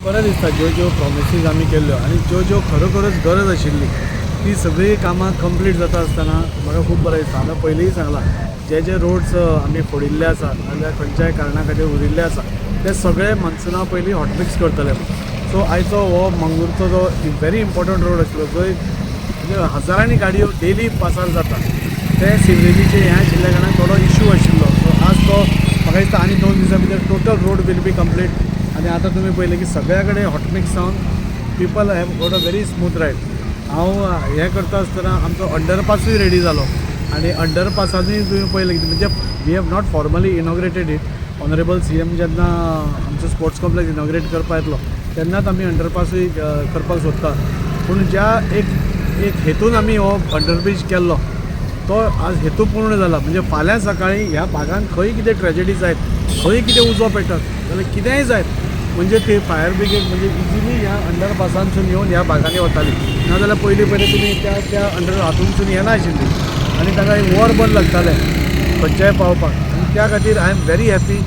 बरें दिसता, ज्यो ज्यो प्रॉमिसीज आमी केल्ल्यो आनी ज्यो ज्यो खरोखरच गरज आशिल्ली ती सगळीं कामां कंप्लीट जाता आसतना म्हाका खूब बरें दिसता. हांवें पयलींय सांगलां, जे जे रोड्स आमी फोडिल्ले आसा नाजाल्यार खंयच्याय कारणा खातीर उरिल्ले आसा, ते सगळे मॉन्सुना पयलीं हॉटमिक्स करतले. सो आयचो हो मंगळूरचो जो व्हेरी इम्पॉर्टंट रोड आशिल्लो, जंय म्हणजे हजारांनी गाडयो डेली पासार जाता, ते सिवरेजीचे हें आशिल्ल्या कारणान थोडो इशू आशिल्लो. सो आज तो म्हाका दिसता आनी 2 दिसां भितर total road will be complete. आनी आतां तुमी पळयलें की सगळ्या कडेन हॉटमिक्स जावन people have got a very smooth ride. हांव हें करता आसतना आमचो अंडरपासूय रेडी जालो आनी अंडरपासानूय तुमी पळयलें की म्हणजे we have not formally inaugurated it. Honourable CM जेन्ना आमचो स्पोर्ट्स कॉम्प्लेक्स इनॉग्रेट करपाक येतलो, तेन्नाच आमी अंडरपासूय करपाक सोदता. पूण ज्या एक एक हेतून आमी हो अंडरब्रीज केल्लो, तो आज हेतू पूर्ण जाला. म्हणजे फाल्यां सकाळीं ह्या भागान खंय कितें ट्रेजडी जायत, खंय कितें उजो पेटत जाल्यार कितेंय जायत, म्हणजे ते फायर ब्रिगेड म्हणजे इजिली ह्या अंडरपासांतसून येवन ह्या भागांनी वताली. नाजाल्यार पयलीं पयलीं तुमी त्या त्या अंडर हातूनसून येनाशिल्ली आनी ताका एक वरभर लागतालें खंयच्याय पावपाक. आनी त्या खातीर I am very happy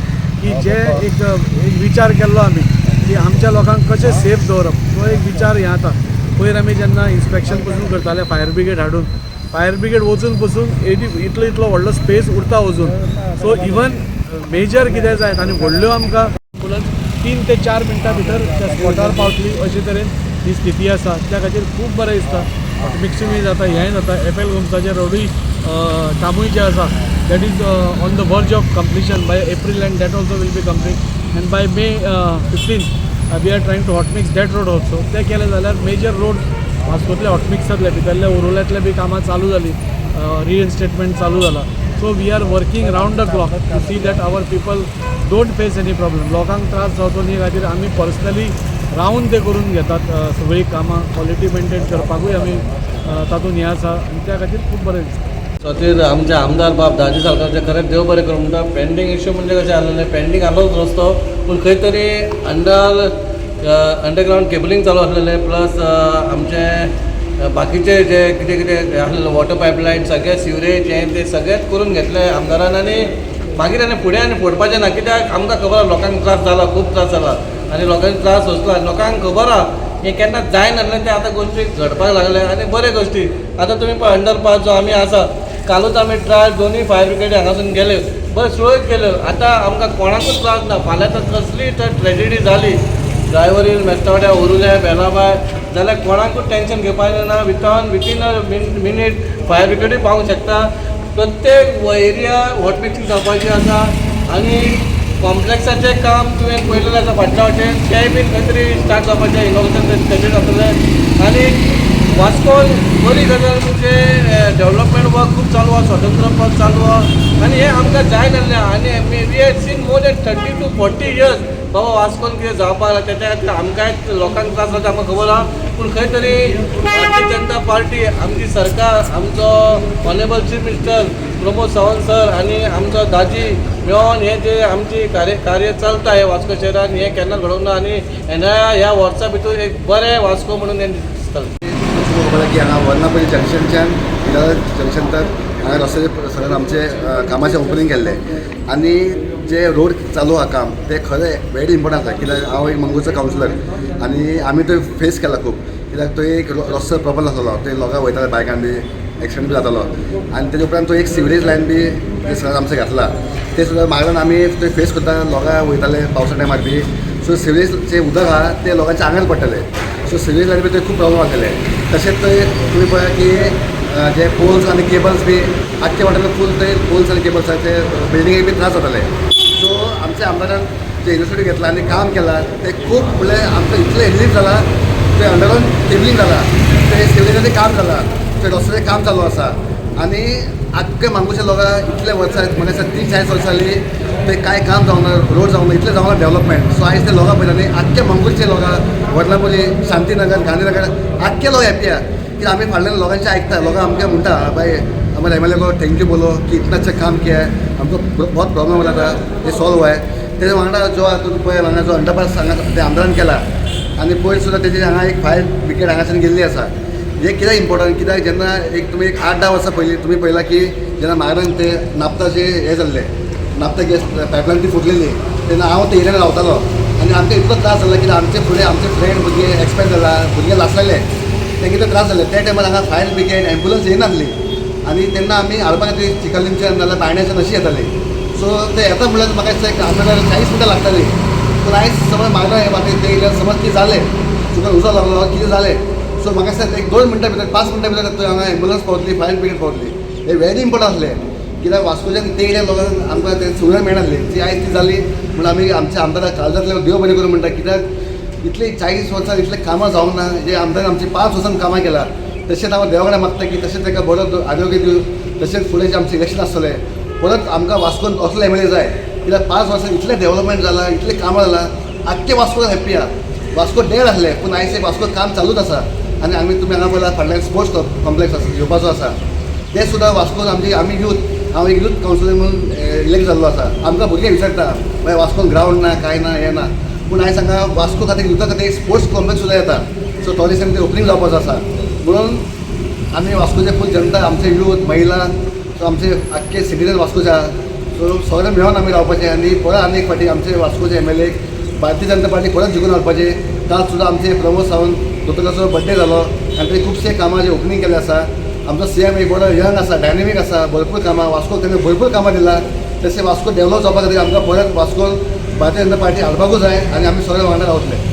की जे एक एक विचार केल्लो आमी की आमच्या लोकांक कशें सेफ दवरप, तो एक विचार हें आतां पयर आमी जेन्ना इन्स्पेक्शन पसून करताले फायर ब्रिगेड हाडून, फायर ब्रिगेड वचून पसून एदी इतलो इतलो व्हडलो स्पेस उरता अजून. सो इवन मेजर कितें जायत आनी व्हडल्यो आमकां एम्बुलन्स 3 ते 4 मिनटां भितर त्या स्पॉटार पावतली, अशे तरेन ही स्थिती आसा. त्या खातीर खूब बरें दिसता. मिक्सिंगूय जाता, हेंय जाता. एफ एल गोम्साचे रोडूय कामूय जें आसा, that is on the verge of completion by April and that also will be complete, and by May 15 we are trying to hotmix that road also. ते केलें जाल्यार मेजर रोड वास्कोतले हॉटमिक्स जातले. भितरले ओरोल्यांतले बी कामां चालू जाली, रिइन्स्टेटमेंट चालू जाला. So we are working round the clock to see that our people don't face any problem. लोकांक त्रास जावचो न्ही खातीर आमी पर्सनली रावन ते करून घेतात. सगळीं कामां क्वॉलिटी मेंटेन करपाकूय आमी तातूंत हें आसा आनी त्या खातीर खूब बरें दिसता. खातीर आमचे आमदार बाब दाजी साळकारचे खरेंच देव बरें करूं म्हणटा. पेंडींग इश्यू म्हणजे कशें आसलेलें, पेंडींग आसलोच रस्तो, पूण खंय तरी अंडरग्रावंड केबलिंग चालू आसलेलें, प्लस आमचे बाकीचे जे कितें कितें आसलेलें, वॉटर पायपलायन, सगळें सिवरेज हें तें सगळेंच करून घेतलें आमदारान. आनी मागीर आनी फुडें आनी फोडपाचें ना, कित्याक आमकां खबर आहा लोकांक त्रास जाला, खूब त्रास जाला आनी लोकांक त्रास सोंसला आनी लोकांक खबर आहा हें केन्ना जायनासलें, तें आतां गोश्टी घडपाक लागले. आनी बरे गोश्टी आतां तुमी पळय, अंडरपास जो आमी आसा, कालूच आमी ट्रायल दोनूय फायर ब्रिगेडी हांगासून गेले, बरें सुरळीत केल्यो. आतां आमकां कोणाकूच त्रास ना. फाल्यां तर कसलीय तर ट्रेजिडी जाली ड्रायव्हरीन मेस्तावड्या, उरुल्या, बेलाबाय जाल्यार कोणाकूच टेंशन घेवपाचें ना. Within a minute fire ब्रिगेडूय पावूंक शकता. प्रत्येक एरिया हॉटमिक्सिंग जावपाची आसा आनी कॉम्प्लेक्साचें काम तुवें पळयलेलें आसा फाटल्या वाटेन, तेंय बीन खंय तरी स्टार्ट जावपाचें, इनॉग्रेशन तशें जातलें. आनी वास्कोन बरी गजाल म्हणजे डेवलपमेंट वर्क खूब चालू आहा, स्वतंत्र पद चालू आहा आनी हें आमकां जाय नासलें. आनी we had seen more than 30 to 40 years बाबा वास्कोन कितें जावपाक लागता, तेच्या खातीर आमकांय लोकांक त्रास जाता, आमकां खबर आहा. पूण खंय तरी भारतीय जनता पार्टी, आमची सरकार, आमचो honourable chief minister Pramod Sawant sir आनी आमचो दाजी मेळोन हें जे आमची कार्य कार्य चलता हें वास्को शहरान, हें केन्ना घडोवंक ना. आनी येणाऱ्या ह्या वर्सा भितर एक बरें वास्को म्हणून हें दिसतलें. खबर की हांगा वर्णापल्ली जंक्शनच्यान विरार जंक्शन तक हांगा रस्त्याचे सगळ्यान आमचे कामाचें ओपनींग केल्लें आनी जे रोड चालू आहा काम, ते खरें वेरी इम्पॉर्टंट आसा, कित्याक हांव एक मंगळूरचो कावन्सिलर आनी आमी तो फेस केला खूब, कित्याक तो एक रस्तो प्रॉब्लम आसलेलो, ते लोकां वयताले बायकान बी एक्सिडंट बी जातालो. आनी तेजे उपरांत तो एक सिवरेज लायन बी ते सगळ्यान आमचें घातला, ते सुद्दां मागल्यान आमी ते फेस करता, लोकां वयताले पावसा टायमार बी, सो सिवरेज जें उदक आहा तें लोकांच्या आंगार पडटलें. सो सिवरेज लायन बी ते खूब प्रॉब्लम आसलेले. तशेंच थंय तुमी पळया की जे पोल्स आनी केबल्स बी आख्खे वाटेन फूल ते पोल्स आनी केबल्स आहा, ते बिल्डिंगेक बी त्रास जाताले. सो आमच्या आमदारान जे इनिशिएटीव घेतला आनी काम केलां ते खूब, म्हणल्यार आमकां इतलें रिलीफ जाला. ते अंडरग्रावंड केबलिंग जाला, ते सिवरेजाचें काम जाला, ते रस्त्याचें काम चालू आसा आनी आख्खे मांगुरच्या लोकांक इतले वर्सां, म्हणजे 30-40 वर्सां जालीं, ते कांय काम जावना, रोड जावना, इतलें जावना डेवलपमेंट. सो आयज ते लोकां पळयता न्ही, आख्खे मंगळूरचे लोकां, वर्णापल्ली, शांतीनगर, गांधीनगर, आख्खे लोक हॅपी आहा, कित्याक आमी फाटल्यान लोकांचें आयकता. लोकां आमकां म्हणटा, भाई, हमारे एमएलए को thank you बोलो कि इतना अच्छा काम किया है, हमको बहुत प्रॉब्लम हो रहा था, ये सॉल्व हुआ है. तेजे वांगडा जो आहा तुमी पळय, हांगा जो अंडरपास हांगा ते आमदारान केला आनी पयर सुद्दां तेजी हांगा एक फायर ब्रिगेड हांगाच्यान गेल्ली आसा. हें कित्याक इम्पॉर्टंट, कित्याक जेन्ना एक तुमी एक 8-10 वर्सां पयलीं तुमी पळयलां की जेन्ना मागरान ते नाप्ताचे हें जाल्लें, नाप्ता गॅस पायपलायन ती फुटलेली, तेन्ना हांव ते एरियान रावतालो आनी आनी आमकां इतलो त्रास जालो कित्याक आमचे फुडें आमचे फ्रेंड भुरगे एक्सपायर जाला, भुरगे लासलेले, तेंकां इतले त्रास जाले. त्या टायमार हांगा फायर ब्रिगेड, एम्बुलन्स येयनासली आनी तेन्ना आमी हाडपा खातीर चिखलीमच्यान नाल्यार बायण्याच्यान अशी येताली. सो ते येता म्हणल्यार म्हाका दिसता एक अर्द 40 मिनटां लागताली. पूण आयज समज मागणा हे बाबतीत ते येयल्यार समज कितें जालें, तुका उजो लागलो, कितें जालें, सो म्हाका दिसता एक 2 मिनटां भितर, 5 मिनटां भितर थंय हांगा एम्बुलन्स पावतली, फायर ब्रिगेड पावतली. हे व्हेरी इम्पोर्टंट आसलें कित्याक वास्कोच्यान ते एरिया लोकांक आमकां ते सुविधा मेळनासली, ती आयज ती जाली म्हणून आमी आमच्या आमदाराक काळजांतल्यान देव बरें करूं म्हणटा. कित्याक इतली 40 वर्सां इतलें कामां जावंक ना जे आमदारान आमची 5 वर्सां कामां केलां. तशेंच हांव देवा कडेन मागता की तशेंच ताका बरो आरोग्य दिवं. तशेंच फुडें जें आमचें इलेक्शन आसतलें परत आमकां वास्कोन असलो एमएलए जाय, कित्याक 5 वर्सां इतलें डेवलपमेंट जालां, इतलें कामां जालां, आख्खें वास्को हॅप्पी आहा. वास्को डेड आसलें पूण आयज वास्को काम चालूच आसा. आनी आमी तुमी हांगा पळयला फाटल्यान स्पोर्ट्स कॉम्प्लेक्स आसा, येवपाचो आसा, ते सुद्दां वास्कोन आमची आमी यूथ, हांव एक यूथ कावन्सिलर म्हणून इलेक्ट जाल्लो आसा. आमकां भुरगे विचारता मागीर वास्कोन ग्रावंड ना, कांय ना, हें ना, पूण आयज हांगा वास्को खातीर, युथा खातीर स्पोर्ट्स कॉम्प्लेक्स सुद्दां येता. सो तो दिसांनी ते ओपनींग जावपाचो आसा. म्हणून आमी वास्कोचे फूल जनता, आमचे यूथ, महिला, सो आमचे आख्खे सिटीजन वास्कोचे आहा, सो सगळे मेळोन आमी रावपाचें आनी परत आनी एक फावटी आमचे वास्कोचे एमएलए भारतीय जनता पार्टी परत जिखून हाडपाचें. काल सुद्दां आमचे प्रमोद सावंत दोतोराचो बड्डे जालो आनी ते खुबशे कामां जे ओपनींग केल्लें आसा. आमचो सीएम एक बरो यंग आसा, डायनेमीक आसा, भरपूर कामां वास्कोक तेणें भरपूर कामां दिलां. तशें वास्को डेवलप जावपा खातीर आमकां परत वास्कोन भारतीय जनता पार्टी हाडपाकूच जाय आनी आमी सगळे वांगडा रावतले.